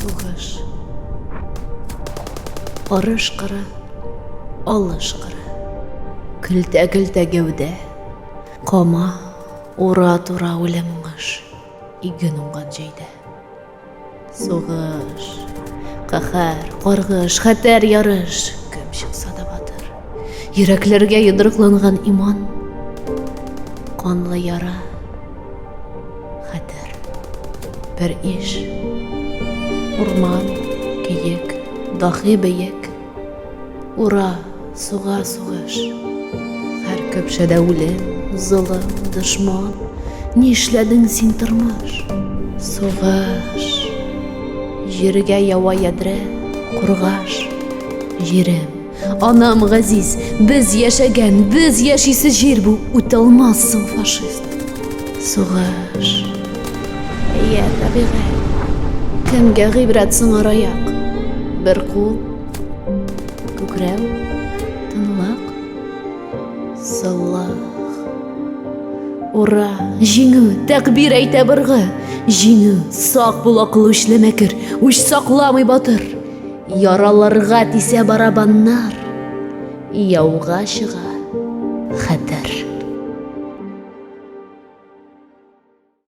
Сугыш. Арыш кыры, алыш кыры. Көлтә-көлтә гәүдә. Кама, ура-тура үлем уңыш. Иген уңган җәйдә. Сугыш, каһәр, каргыш, хәтәр ярыш, кем чыкса да батыр. Йөрәкләргә йодрыкланган иман, канлы яра, хәтер. Бер иш, урман, киек, дахи бөек. Ура, суга сугыш. Һәр көпшәдә үлем, золым, дошман. Нишләдең син, тормыш? Сугыш. Җиргә ява ядрә, кургаш. Җирем, анам газиз, без яшәгән, без яшисе җир бу, үтә алмассың, фашист. Сугыш. Әйә, табигать. Кемгә гыйбрәт сыңар аяк? Бер кул, күкрәү, тынлык, солых. Ура, җиңү, тәкбир әйтә быргы. Җиңү, сак бул акыл үчле мәкер, үч сакламый батыр. Яраларга тисә барабаннар, яуга чыга хәтер.